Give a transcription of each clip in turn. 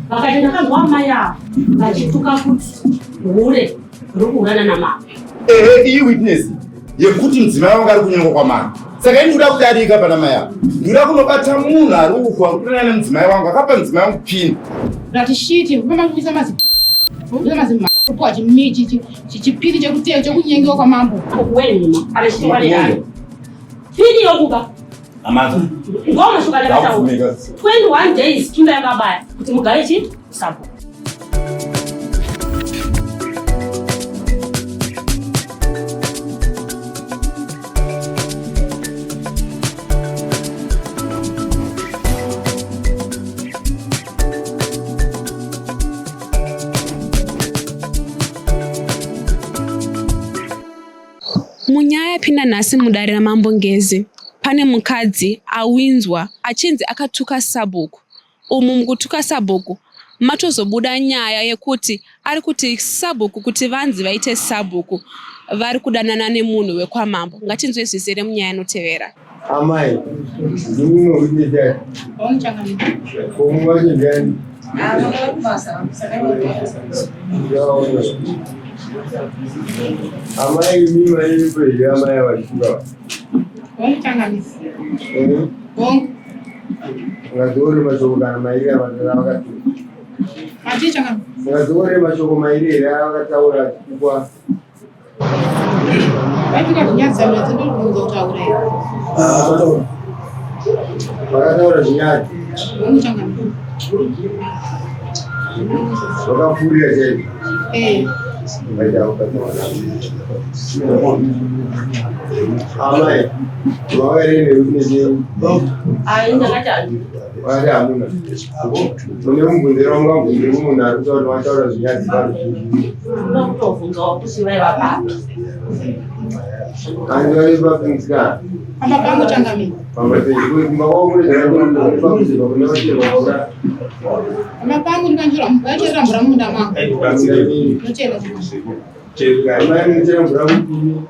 Vakati ndakanzwa amai ava vachituka kuti hure riri kuhurana namama. Ehe, iyi witness yekuti mudzimai wangu ari kunyengwa kwamai, saka ini ndikuda kudarika pana mai ava, ndikuda kunobata munhu ari uku ari kudanana nemudzimai wangu, akapa mudzimai wangu pini. Rati shiti mama mazi mazi kupuwa chipiri chekuteya chekunyengewa kwamambo. Wenhuma kana chichiwanirani pini yokuba Amanza. Ngoma shuka ndakataura. Ndakubvumika. 21 days tunda yakabaya kuti mugare chi sapo. Munyaya yapinda nhasi mudare raMambo Ngezi, pane mukadzi awinzwa achinzi akatuka sabhuku. Umu mukutuka sabhuku matozobuda nyaya yekuti ari kuti sabhuku kuti vanzi vaite sabhuku vari kudanana nemunhu wekwamambo. Ngatinzwe zvizere munyaya inotevera. Amai, ndimi mawitness yacho. Komu wacho ndiani? Ndaona. Amai, imi mairipo here amai avachituka? Hongu. Eh? Hongu. Ungadziore mashoko kana mairi avakatuka. Mati changamire. Ungadziore mashoko mairi here avakataura achitukwa? Vaituka zvinyadzi dzinokunza kutaura here? Vakataura zvinyadzi. Hongu changamire. Vakapfuurira chaizvo. Eh. Amai, mavairi newitness yenyu. Ai, ndakati handi. Vakati hamuna. Mune mubvunziro wamungabvunze munhu ari kutaura kuti wataura zvinyadzi paruzhinji. Ndoda kutovhunzawo kuti vaiva papi. Hanzi vari papi musikana? Pamba pangu changamire. Pamba penyu. Kumba kwavo kune zvakanaka, pakuziva kune vacherwa mvura. Pamba pangu ndikachera mvura mumunda mangu. Ndochera changamire. Amai munochera mvura mupini?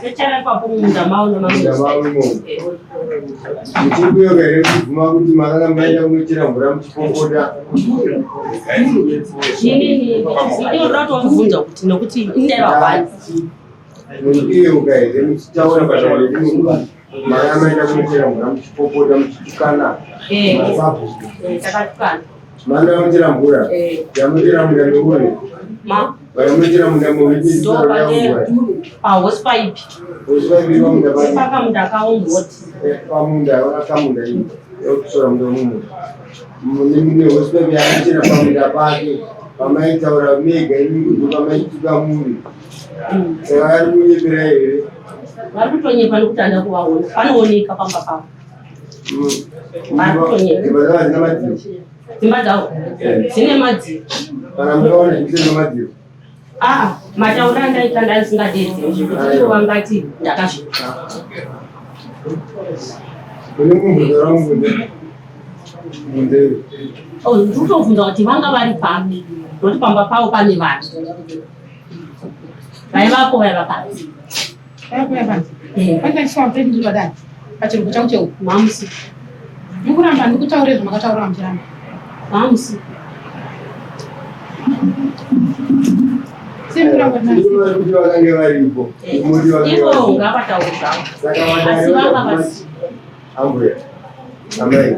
Ndochera ipapo mumunda mavo. Munda mavo imomo. Muchiri kuyoka here kubvuma kuti makanga maenda kunochera mvura muchipopota? Inini ndinoda kutovabvunza kuti nokuti indaiva kwani. Murikuyeuka here muchitaura padare rino makanga maenda kunochera mvura muchipopota muchitukana? Eh. Masapo. Eh, takatukana. Manda munochera mvura? Eh. Yamunochera munda meuri? Ma. Vamunochera munda meuri? Ndo pane pahosepipe. Hosepipe munda pani? Pakamunda kaumhoti. Pamunda, vakakamunda iyi. Yokusora munda mumunda. Mune hosepipe yamunochera pamunda pake. Pamaitaura mega imi kuti pamaituka muri. Saka vari kunyepera here? Vari kutonyepa nekuti handa kuvaona. Panooneka pamba pavo. Vari kutonyepa. Dzimba dzavo hadzina madziro. Dzimba dzavo dzine madziro. Kana mukaona zvine madziro. Ah, mataura andaita ndaisingadeedzi zvekuti ivo vangati ndakazviita. Kune mubvunzo ramubvunze. Mubvunze. Oh, ndikutobvunza kuti vanga vari papi nokuti pamba pavo pane vanhu vaivapo vaiva papi. Vaiva panze. Eh. Paita pedu ndiri padare. Pachirungu changu cheuku. Mamusi. Mukuramba ndikutaure zvamakataura muchiramba. Mamusi. Sei mukuramba Imi vari kuti vakange varipo. Muri vakange Ivo varipo. ngavataure zvavo. Saka vadare Asi vanga vachabvuma vasi. Ambuya. Amai.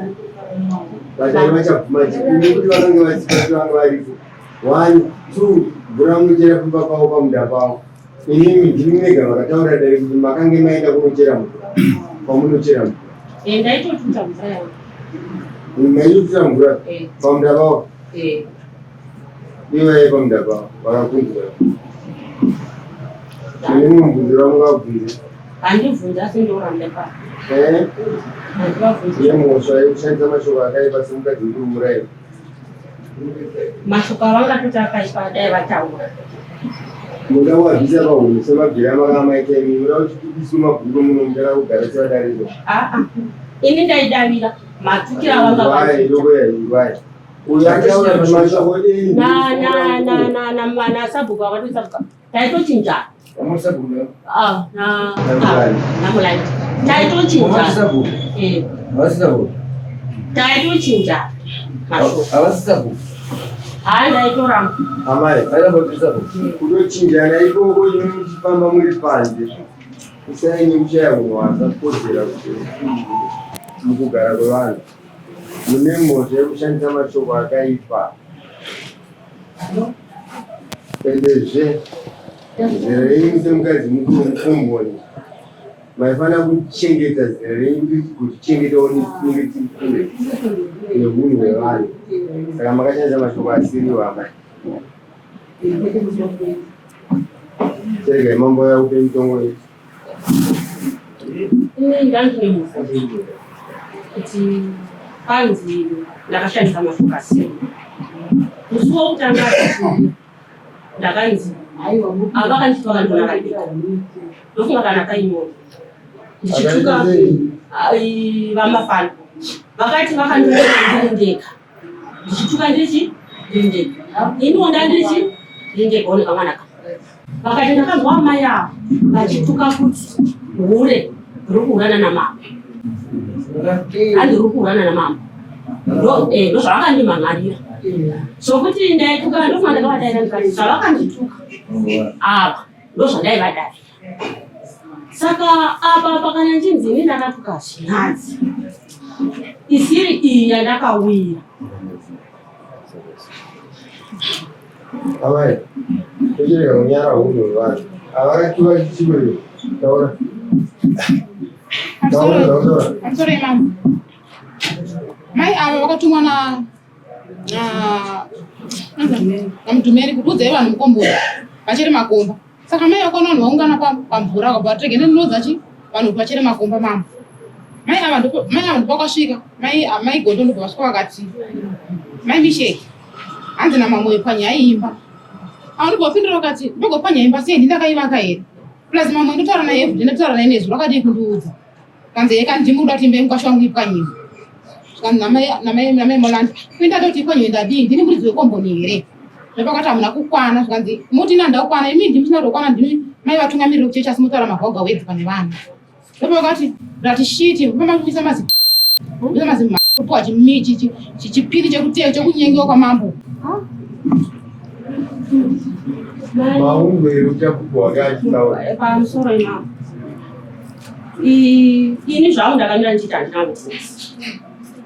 Vadare vachabvuma imi kuti vakange vasipo vanga varipo. One, two, mvura munochera pamba pavo pamunda pavo. Imimi ndimi mega vakataura dare kuti makange maenda kunochera mvura. Kwamunochera mvura. Eh, ndaitotuta mvura yangu. Maitotuta mvura Eh. pamunda pavo. Eh. Ivo pamunda pavo vakakunzwa. Mune mubvunzo wamungabvunze. Handibvunzi asi ndoramba ipapo. Eh? Handivabvunzi. Yemhosva yekushandisa mashoko akaipa semukadzi wekuuraiwa. Mashoko avangatoti akaipa dai vataura. Muda wabvisa pahunhu semabvira amakanga maita imi, muda kuti tibiswe mabhuku muno mudara kugara sevadariso. Aa, ini ndaidavira matukiro avanga Ngwai, vaita. ndokuya ngwai. Uyu ataura mashoko enyu. Na na na na na na sabhuku avati sabhuku. Taitochinjana. Ah, na Namulai. namulai. Taitochinjana. Eh, taitochinjana mashoko. Haa ndaitoramba. Amai, kutochinjana ikoko imi muchifamba muri panze usai nekushaya munhu wasakodzera kuti mukugara kwevanhu mune mhosva yekushandisa mashoko akaipa endezve zera renyu semukadzi mukuru mukomboni Maifanira kuchengeta zera renyu kuti tigotichengetawo tinenge tiri kure nehunhu hwevanhu. Saka makashandisa mashoko asiriwo amai. Cheregai mambo yakupe mitongo iyi. Ini ndandine mubvunzo kuti panzi ndakashandisa mashoko asiriwo. Musi wokutanga ndakanzi avakanditi vakandiona kadika ndofunga kana kainona ndichituka vamafana vakati vakandiona ndiri ndega ndichituka ndirichi ndiri ndega iniwo ndandirichi ndiri ndega one kamwana ka vakati ndakanzwa amai ava vachituka kuti hure riri kuhurana namama hanzi riri kuhurana namama ndozvavakandimhan'arira zvokuti ndaituka ndofunga ndakavadaira ndikati zvavakandituka ava ndozvandaivadaira saka apa pakana ndinzi ini ndakatuka zvinadzi isiri iyi yandakawira Amai, tochirega kunyara hunhu hwevanhu. Avakatuka chichiko taura. Taura, taura. Pamusoro imambo. Mai ava vakatumwa na namudhumeri kuti udzai vanhu mukomboni vachere makomba. Saka mai vakaona vanhu vaungana pamvura vakabva vati regai ndinoudza chi vanhu kuti vachere makomba mambo. Mai ava ndipo mai ava ndipo vakasvika mai mai Gondo ndobva vasvika vakati mai Misheki hanzi namamwe pwanyai imba. Ava ndobva vapindura vakati ndogopwanya imba sei ndindakaivaka here? Plus mamwe ndotaura naye everyday ndotaura naye nezuro akadii kundiudza. Kanzi eka ndimi kuda kuti imba yemukwasha wangu ipwanyiwe. Zvikanzi namai namai namai Molanda kuenda ndoti ipwanyiwe ndadii ndini muridzi wekomboni here? Zvapakati hamuna kukwana zvikanzi moti ini handina kukwana imi ndimi musina kutokwana ndimi mai vatungamiriri kuchechi asi motaura magwagwa wedzi pane vanhu. Zvapakati rati shiti mama kuisa mazi kuisa mazi kupiwa chipiri chekunyengewa kwamambo. Maungwe euchapupu hwake achitaura. Pamusoro imambo. Ini zvangu ndakamira ndichiti handina mubvunzo.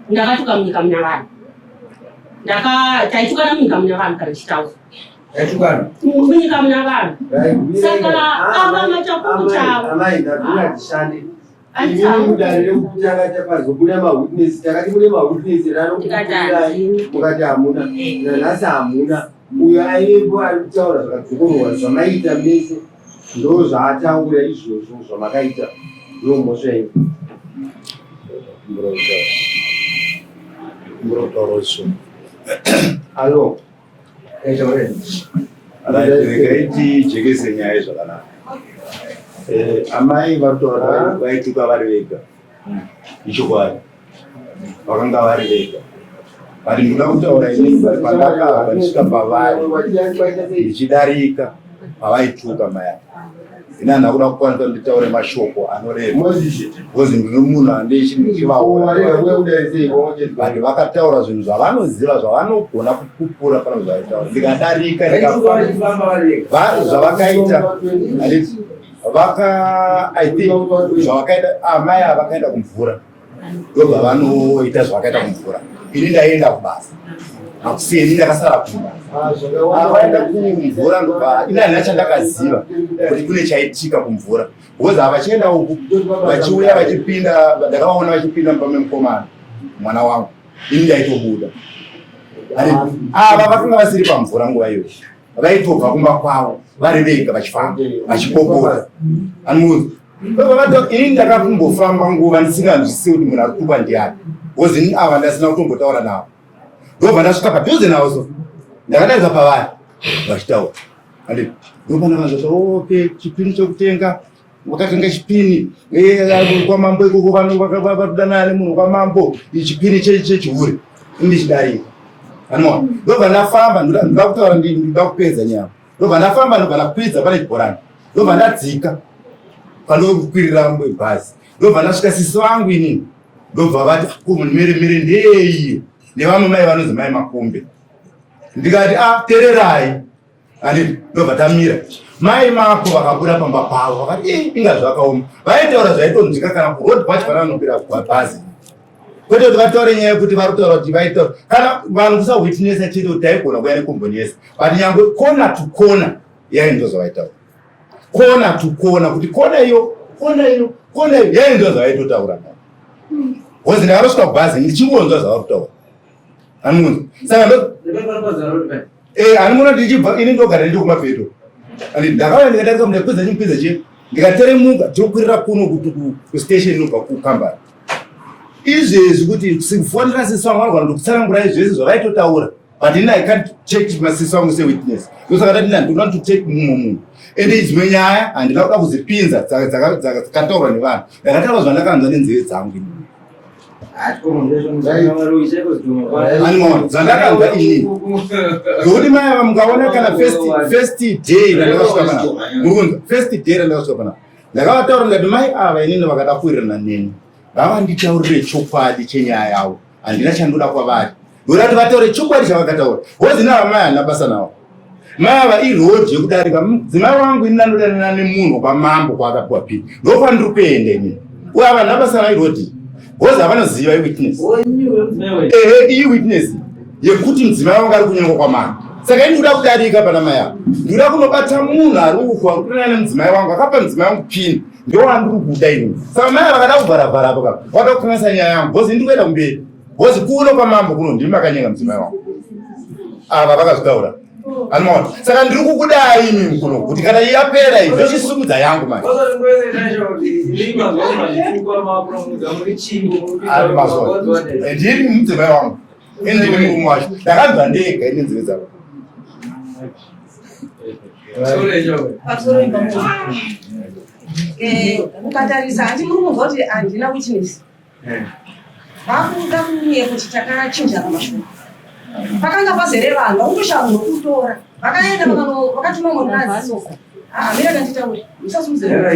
Ndakatuka munyika muna vanhu. Ndaka taitukana munyika muna vanhu kana ndichitaura. Taitukana. Munyika muna vanhu. Saka ava machapupu chavo. Amai, ndabvunza tishande. Inini mudare rekutanga takazobuda mawitness takati mune mawitness ranokuirai mukati hamuna nanhasi hamuna uyo aivepo ari kutaura zvakadzokororwa zvamaiita mese ndo zvaataura izvozvo zvamakaita ndo mhosva yenyu alo Regai tijekese nyaya zvakanaka. Eh, amai varikutaura vaituka vari vega. Ichokwadi. Vakanga vari vega. But ndinoda kutaura inini pandakabva ndisvika pavari ndichidarika pavaituka mai ava. Ini handina kuda kukwanisa kuti nditaure mashoko anoreva because ndiri munhu andichivaona but vakataura zvinhu zvavanoziva zvavanogona kupupura pana zvavaitaura ndikadarika zvavakaita vaka i think zvavakaita amai ava vakaenda kumvura ndobva vanoita zvavakaita kumvura ini ndaienda kubasa makuseni ndakasara kumba avaenda kumvura ndobva ini handina chandakaziva kuti kune chaitika kumvura because havachienda uku vachiuya vachipinda ndakavaona vachipinda mumba memukomana mwana wangu ini ndaitobuda ava vakanga vasiri pamvura nguva iyoyo vaitobva kumba kwavo vari vega vachifamba vachipopota anomuudza ini ndakakumbofamba nguva ndisinganzwisisi kuti munhu ari kutukwa ndiani bcause ini ava ndasina kutombotaura navo ndobva ndasvika padhuze navo so ndakadarika pavari vachitaura andi ndopanakanzwa okay chipini chekutenga wakatenga chipini eh, kwamambo ikoko vanodanana nemunhu kwamambo chipini chechihure ndichidarika anoona ndobva ndafamba ndoda kutaura ndoda kupedza nyaya ndobva ndafamba ndobva ndakwidza pane chibhorani ndobva ndadzika pandokwirira bhazi ndobva ndasvika sisi vangu inini ndobva vati ko mere mere ndeiyo nevamwe mai vanonzi mai makombe. Ndikati a ah, tererai anditi ndobva tamira. Mai mako vakabuda pamba pavo vakati ii inga zvakaoma. Vaitaura zvaitonzwika kana kuroad kwacho kana vanopira bhazi. Kwete kuti vataure nyaya yekuti vari kutaura kuti vaitaura kana vanhu kusawitnessa chete kuti taigona kuya nekomboni yese but nyangwe corner to corner yainzwa zvavaitaura. Kona to kona kuti kona iyo kona iyo kona iyo yainzwa zvavaitotaura navo. Because ndakatosvika kubhazi ndichingonzwa zvavari kutaura. Anomunzwa. Saka ndo eh anomuona ndichibva ini ndogara ndiri kumapeto. Ani ndakauya ndikatarisa munda kwidza chimukwidza chiye ndikateremuka tokwirira kuno kuti ku station inobva ku company. Izvezvi kuti sifonera sisi vangu vanogona kutsanangura izvezvi zvavaitotaura. But ini I can't take masisi vangu sewitness. Ndosaka ndati ndinoda want to take mumwe munhu. Ende dzimwe nyaya handina kuda kudzipinza dzakataurwa nevanhu. Ndakataura zvandakanzwa nenzeve dzangu ini. Anymore dzandakanzwa inini. Zvokuti mai ava mukaona kana first day randakasvika panapa. Murikunzwa? First day randakasvika panapa. Ndakavataura ndikati mai ava inini vakada kuwirirana neni. Ngavanditaurire chokwadi chenyaya yavo. Handina chandoda kwavari. Ndoda kuti vataure chokwadi chavakataura. Hozi nava mai handina basa navo. Mai ava iroad yekudarika. Mudzimai wangu ini ndandodanana nemunhu kwamambo kwaakapiwa pini. Ndokwandiri kuenda ini. Uye ava handina basa navo iroad. Hozi havanoziva iwitness. Ehe iyi witness yekuti mudzimai wangu ari kunyengwa kwamambo. Saka ini ndikuda kudarika pana mai ava. Ndikuda kunobata munhu ari uko ari kudanana nemudzimai wangu akapa mudzimai wangu pini. Ndowandiri kuda ini. Saka mai ava vakada kuvharavhara apo kapa. Vada kukanganisa nyaya yangu. Hozi ndiri kuenda kumberi. Hozi kuno kwamambo kuno ndimi makanyenga mudzimai wangu. Ava vakazvitaura. Anoona. Saka ndiri kukudai imi kuno kuti kana yapera iyi ndochisimudza yangu manje. Ari mazuva. Ndiri mudzimai wangu. Ini ndiri murume wacho. Ndakanzwa ndega ini nzeve dzavo. Ukatarisa handi muri kunzwa kuti handina witness. Vakuda kunye kuti takachinjana mashoko. Pakanga pazere vanhu vakutoshaya munhu wekutora. Vakaenda vakatuma mukadzi. Ah, mira nditaure. Musasumudzira.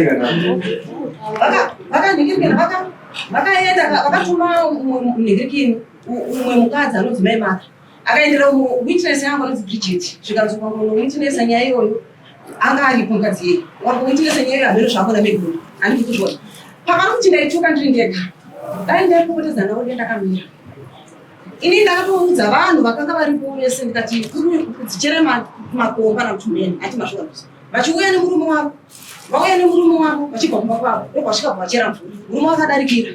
Vakanhingirikana vaka vakaenda vakatuma munhingirikini umwe mukadzi anonzi mai Martha. Akaendera witness yangu anonzi Bridget. Zvikanzi ukangono witness nyaya iyoyo anga aripo mukadzi iyeye. Wako witness nyaya iyoyo hameno zvaakona maybe. Handidi kuzviona. Pavari kuti ndaituka ndiri ndega. Dai ndaipopotedza navo dai ndakamira. Ini ndakatoudza vanhu vakanga varipo vese ndikati kudzichere makomba nakutumeni ati mazviona kuti vachiuya nemurume wavo vauya nemurume wavo vachibva kumba kwavo ndobva vasvika vachera mvura murume wakadarikira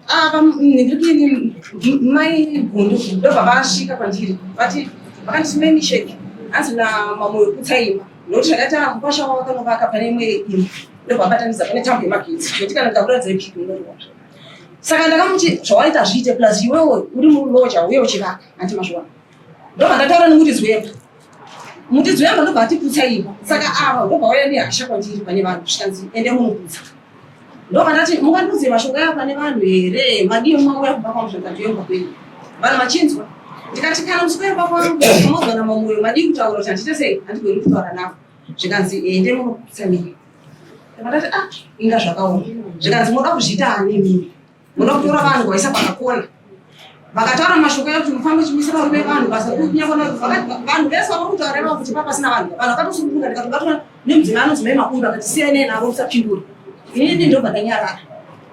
ava ndikini mai gundu ndobva vasvika kwandiri vati vakanditi mai misheki hanzi namamoyo kutsaimba nokuti zvakaita mukwasha wavo akanovaka pane imwe imba ndobva vabatanidza pane tambo yemagetsi zvekuti kana ndikakuratidzai piki munoriona saka ndakamuti zvawaita zviite plus iwewe uri muloja uye uchivaka hanti mazviona ndobva ndataura nemuridzi wemba muridzi wemba ndobva atiputsa imba saka ava ndobva vauya nehasha kwandiri pane vanhu zvikanzi ende munoputsa ndobva ndati mungandiudze mashoko aya pane vanhu here madii mauya kumba kwangu zvikanzi ndiyemba kwenyu vanhu vachinzwa ndikati kana musikuemba kwangu munozwa namamoyo madii kutaura kuti handiite sei handigoni kutaura navo zvikanzi ende munoputsa mii ndakati ah inga zvakaoma zvikanzi moda kuzviita ani imimi munoda kutora vanhu kuvaisa pakakona vakataura mashoko ekuti mufambe chimisira varume vanhu basa rekunyakona vanhu vese vari kutaura ivavo kuti papasina vanhu vanhu vakatosununguka ndikatobatwa nemudzimai anonzi mai makumbi akati siyanai navo musapindura inini ndobva ndanyarara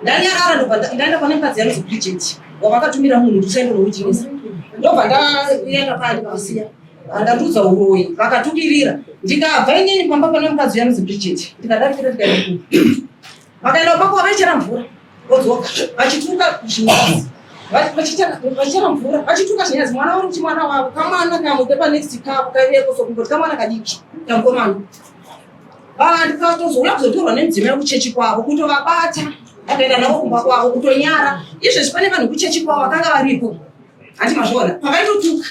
ndanyarara ndobva ndaenda pane mukadzi anonzi Bridget wavakatumira munhu kuti usaende nomuchinisa ndobva ndaenda paya ndikavasiya Vandandiudza uroyi vakatukirira ndikabva inini pamba pane mukadzi uya anonzi Bridget ndikadarikira ndikaenda kumba. Vakaenda kumba kwavo vaichera mvura vodzoka vachituka zvinyazi vachichera mvura vachituka zvinyazi mwana wavo kuti mwana wavo kamwana kamwe kepanext kavo kaivepo so kungoti kamwana kadiki kamukomana vandikatozouya kuzotorwa nemudzimai kuchechi kwavo kutovabata vakaenda navo kumba kwavo kutonyara izvezvi pane vanhu kuchechi kwavo vakanga varipo handi mazviona pavaitotuka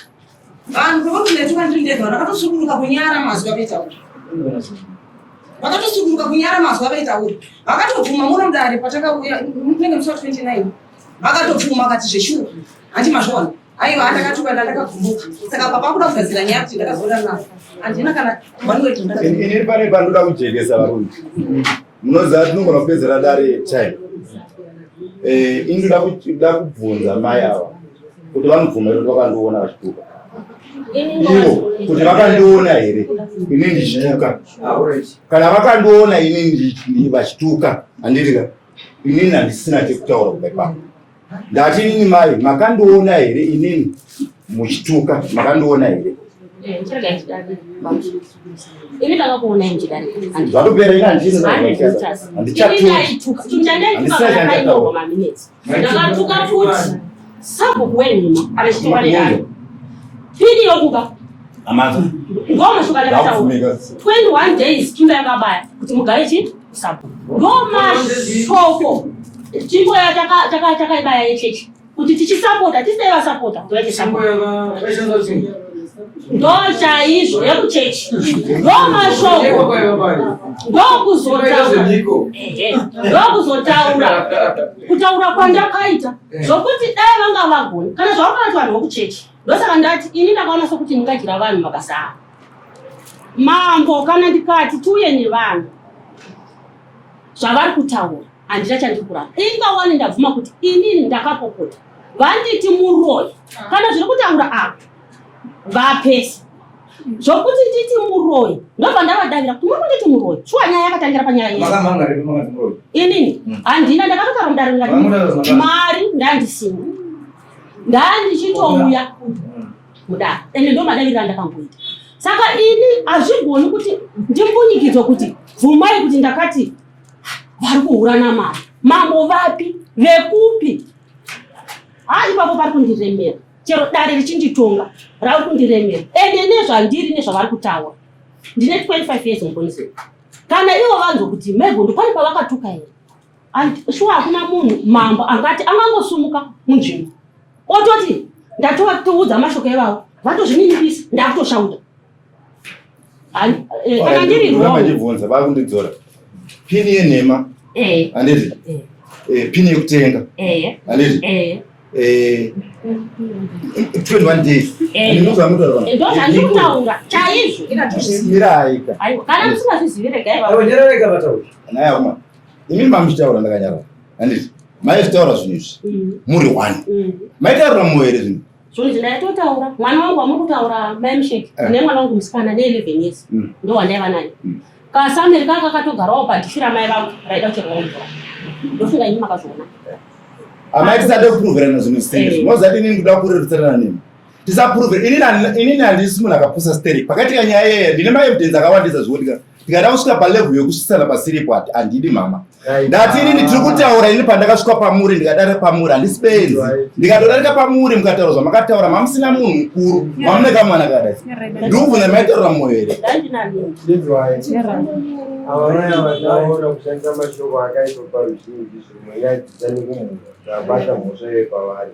Vanhu pavakunetwa ndiri ndega vakatosuduruka kunyara mazwi avaitaura. Vakatosuduruka kunyara mazwi avaitaura. Vakatobvuma muno mudare patakauya munenge musi wa 29. Vakatobvuma vakati zveshuwa. Hanti mazviona. Aiwa ndakatuka ndakagumbuka. Saka papa kuda kugadzira nyaya kuti ndakazoona navo. Handina kana one word ndakagumbuka. Ini pane panoda kujekesa varume. Munoziva tinogona kupedzera dare time. Eh, ini ndoda kubvunza mai ava kuti vanobvuma here kuti vakandiona vachituka. Ivo kuti vakandiona here ini ndichituka? Kana vakandiona ini vachituka, handiti ka inini handisina chekutaura kubva ipapo. Ndati inini mai, makandiona here inini muchituka? Makandiona here? Ini ndakakuonai muchidarika. Zvatopera ini handina handichatuka. Ndakatuka futi sabhuku wenhema kana chitukwa nedare. Pini yokuba. Amanza. Ngoma shuka ndakataura. 21 days tsvimbo yakabaya kuti mugare chi sabhuku. Ndomashoko tsvimbo takaibaya yechechi kuti tichisapota tisei vasapota ndo chaizvo yekuchechi ndomashoko ndokuzotaura kutaura kwandakaita zvokuti dai vanga vagoni kana zvavakati vanhu vokuchechi. Ndosaka ndati ini ndakaona sokuti ndingadyira vanhu mabasa avo. Mambo, kana ndikati tiuye nevanhu zvavari kutaura handina chandiri kuramba. Ingawani ndabvuma kuti inini ndakapopota vanditi muroyi kana zviri kutaura apa vapesa zvokuti nditi muroyi ndobva ndavadavira kuti muri kunditi muroyi shuwa nyaya yakatangira panyaya iyi inini handina ndakatotaura mudare ndikati mari ndandisina ndandichitouya mudare ende ndo madaviriro andakamboita. Saka ini hazvigoni kuti ndimbunyikidzwe kuti bvumai kuti ndakati vari kuhura namari. Mambo vapi vekupi? Ha, ipapo pari kundiremera. Chero dare richinditonga rari kundiremera. Ende nezvandiri nezvavari kutaura. Ndine 25 years muponiseni. Kana ivo vanzwa kuti Megondo pane pavakatuka here? Shuwa hakuna munhu mambo angati angangosumuka munzvimbo ototi ndatovaudza mashoko ivavo vatozvininipisa ndakutoshauda. Kana ndiri wrong. Vachibvunza vakundidzora pini yenhema handiti pini yekutenga handiti 21 days. Ndozvandiri kutaura chaizvo. Mirai ka. Aiwa, kana musingazvizivi regai. Naye akuma imi mamuchitaura ndakanyarara handiti maizvitaura zvinhu izvi muri one maitaurira mumwe here zvinhu? Zvinhu ndaitotaura mwana wangu wamuri kutaura mai Musheki ndine mwana wangu musikana ne 11 years ndo wandaiva naye. Kasameri kaka katogarawo padhishi ramai vangu raida kucherwawo mvura. Ndofunga imi makazviona. Amai, tisade kupuruvhirana zvinhu zvisenge. Mozati inini ndoda kurerutsirana nemi, tisapuruvhira. Inini handisi munhu akapusa sterek. Pakaitika nyaya yeye ndine maevidence akawandisa zvekuti tikada kusvika palevel yekusvisana pasiripo handidi mama. Ndati inini tiri kutaura ini pandakasvika pamuri ndikadare pamuri handisi benzi. Ndikatodarika pamuri mukataura zvamakataura mamusina munhu mukuru mamune kamwana kakadai. Ndiri kubvunza maitaurira mwoyo here? Ndandinani. Ndinzwai. Ava vaya vandaona kushandisa mashoko akaipa paruzhinji zvinonyadzisa nekumhura zvabata mhosva ive pavari.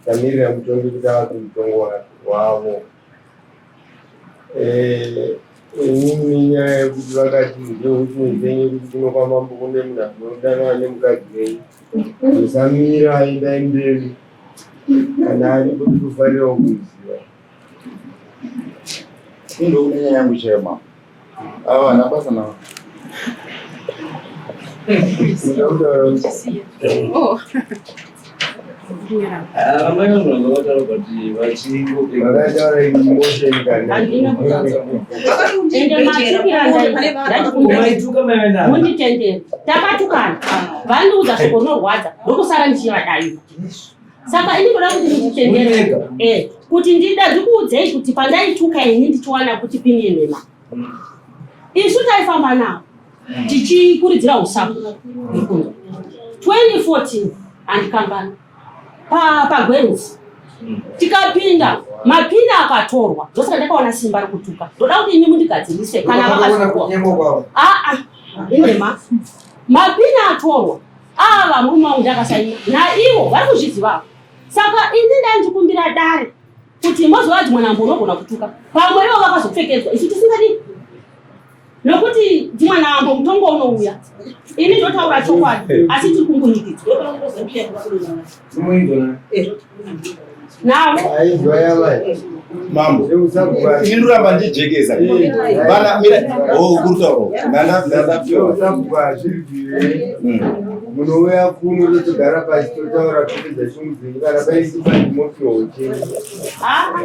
Tamirira mutongi kuti ape mutongo wavo. Inini nyaya yekuti vakati ndewitness yenyu kuti kuno kwamambo kune munhu anodanana nemukadzi wenyu. Musamira, endai mberi. Kana aripo tikufarirawo kuziva. Indokune nyaya yangu chaiyo mama. Ava havana basa navo. Muda kutaura kuti Oh. Amai vangu vanga vataura kuti vachingopeka. Vakataura emotion kana. Handina kutaura. Ende matukira ndandikumbira. Maituka mai venavo. Munditendere. Takatukana. Vandiudza shoko rinorwadza ndokusara ndichivadaira. Saka ini ndoda kuti munditendere. Kuti ndida ndikuudzei kuti pandaituka ini ndichiwana kuti pini yenhema. Isu taifamba navo tichikuridzira usapo. 2014 handikangani pagwenzi tikapinda mapini akatorwa ndosaka ndakaona simba rekutuka. Ndoda kuti imi mundigadzirise kana vakazviwa. Aa, inhema. Mapini atorwa ava murume wangu ndakasaina naivo vari kuzviziva. Saka ini ndandikumbira dare kuti mozovati mwanambo unogona kutuka pamwe ivo vakazopfekedzwa isu tisingadi nokuti dzimwanambo mutongo unouya. Ini ndotaura chokwadi asi tiri kumbunyikidzwa navo. Aizwa yamai. Mambo. Zveusabhuku. Ini ndoramba ndichijekesa. Vana mira oh kuri kutaura. Ndanda ndapiwa. Zveusabhuku hazvibvire. Munouya kuno totogara pasi totaura topedza shungu dzenyu kana paine chibandi mopiwa uchenyu.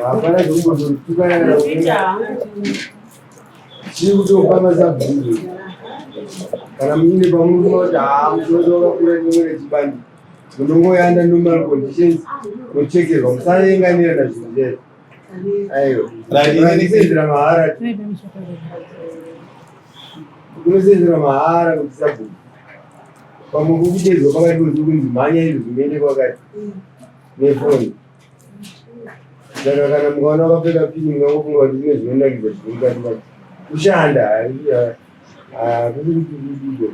Hapana zvekumbozotukana kana kuita. Chiri kutopa masabhuku. Kana muine pamunofunga kuti haa mutoto wakakura nemwe nechibandi. Munongoyanda normal conditions mochekerwa musarenganira nazvinhu zvaizvo. Aiwa. Right, mahara. Kunosenzera mahara kuti sabhuku. Pamwe kukutedzwa pakati kunzi kunzi mhanya izvi zvimuende kwakati nefoni. Saka kana mukaona wakapfeka pini mungangofunga kuti zvine zvinonakidza zviri mukati macho. Kushanda hakusi kuti kudido.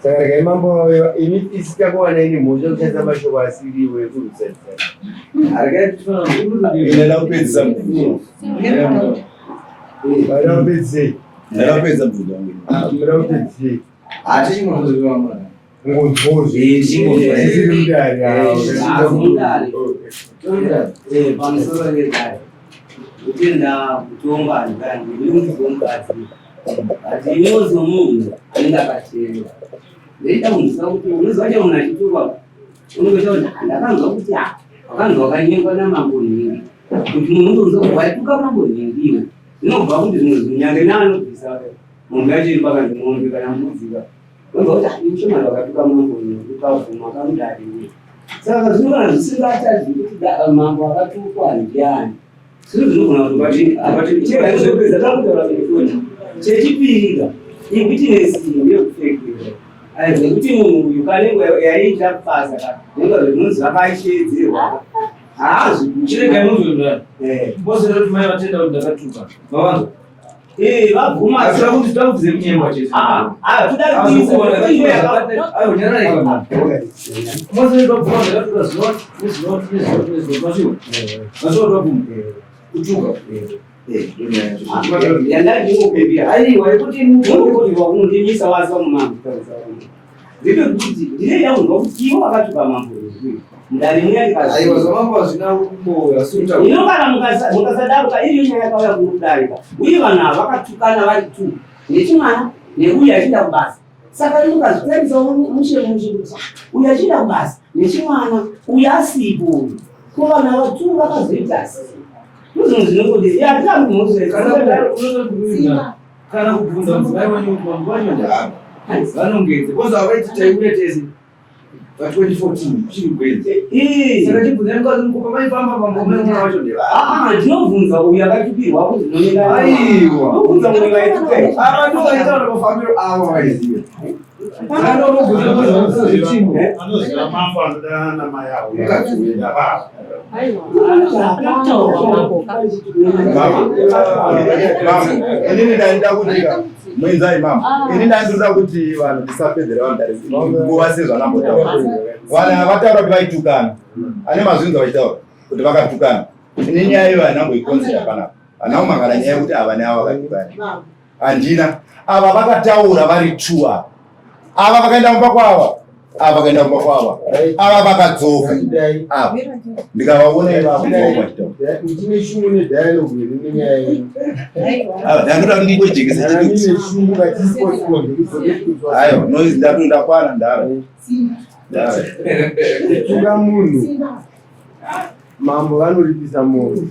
Saka regai mambo vauye ini isi takuwana ini mhosva kushandisa mashoko asiriwo ekurwisadzisa. Ndinoda kupedzisa mubvunzo. Vada kupedzisei? Ndinoda kupedzisa mubvunzo wangu. Ah, muda kupedzisei? Hatichingozviwa mwana. Ngonzvozve. Zvisiri mudare. Ah, pamusoro vedare kutenda kutonga ndikandi but iniwo somunhu anenge akateerera ndoita kunzwa kuti unoziva chero munhu achitukwa unongoita kuti ndakanzwa kuti wakanzwa wakanyengwa namambo nhingi kuti munhu unonzwa kuti waituka mambo nhingi iwe zvinobva kuti zvimwe zvinhu nyange neanobvisa mombe yacho iri pakanzi mombe kana mbudzika unonzwa kuti mushomani wakatuka mambo nhingi ukabvuma kamudari iwe saka zvino kana zvisingatadzi kuti mambo akatukwa ndiani Zvino zvinogona kutobati takutaura kuti chechipiri ka iwitness ndeyekufekera nekuti munhu uyu kane nguva yaiita kubasa ka nenguva zvinonzi vakaishedzerwa haazvi Chirega inonzwe kudai. Bose kuti mai vatenda kuti ndakatuka. Mavanzwa? Eh, vabvuma Asi kuti takubvise kunyengwa chete. Ah, ah, toda kuisa Ayo nyarara ipa. Bose vabvuma ndakatuka zuva nezuva nezuva nezuva. Mashuwa. Mashuwa vabvuma. Kutuka. Yandandingopepi Aiwa yekuti munhu unondimisa wasi wamambo ndepekuti ndine yaunzwa kuti iwo wakatuka mambo mudare muya Aiwa ndikaziva zvamambo hazvina kumboya suta. ino kana mukasadaro ka iriyo nyaya yakauya kudarika uye vanhu ava vakatukana vari tu nechimwana neuyu achienda kubasa saka mukazvitarisa mushe mushe kuti ah, uyu achienda kubasa nechimwana uyu asipo uyu ko vanhu ava tu vakazoita sei ndozvinhu zvinongodi Kana kana kubvunza mudzimai wenyu kuti mambo vacho ndava vanongedze because havaiti taiuya tese pa 2014 chiri gwenzi saka chibvunzai mukadzi mukopa maifamba mambo mai wacho ndeva ndinobvunza uyu akatukirwa kuti ndinonenga aiwa ndobvunza mumwe vaituka ava ndo vaitaura mafambiro avo vaiziva saka unobvunza zvechimbo Anoziva mambo anodanana namai avo. Mukadzi uyu. Ava. Mama, mama, inini ndaida kuti muinzai mama, ini ndaida kuti vanhu tisapedzera vanhu dare nguva sezvanambotaura. Vanhu vataura kuti vaitukana, ane mazvinza vachitaura kuti vakatukana. Ini nyaya iyo handina kumboikonzera panapa, handina kumangana nyaya yekuti ava neava vakatukana, handina. Ava vakataura vari two ava, ava vakaenda kumba kwava, ava vakaenda kumba kwava, ava vakadzoka ava, ndikavaona ivavo vachitaura. Ndine shungu nedialogue yedu nenyaya yenyu. Ava ndanoda kuti ndingojekesa Kana chidiki. ndine shungu ngatispostpone Aiwa, noise ndatu ndakwana ndara. Ndara. Kutuka munhu mambo vanoripisa munhu.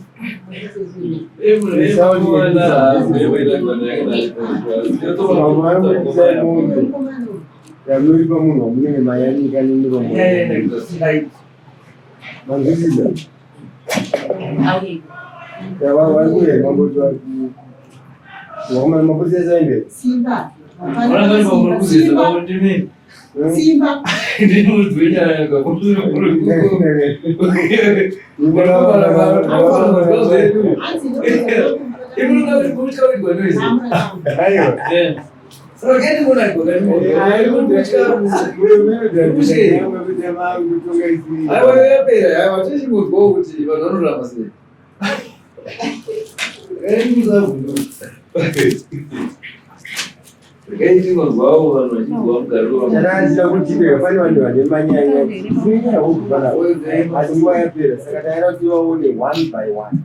Mambo vanoripisa munhu. Yamunoripa munhu wamunenge mayanika nemiromo. Manzwisisa? Vari kuenda mamboti vari ku vakomana mapurisa aende. Aiwa. Takaziva kuti pane vanhu vane manyanya asi nguva yapera saka taida kuti vaone one by one.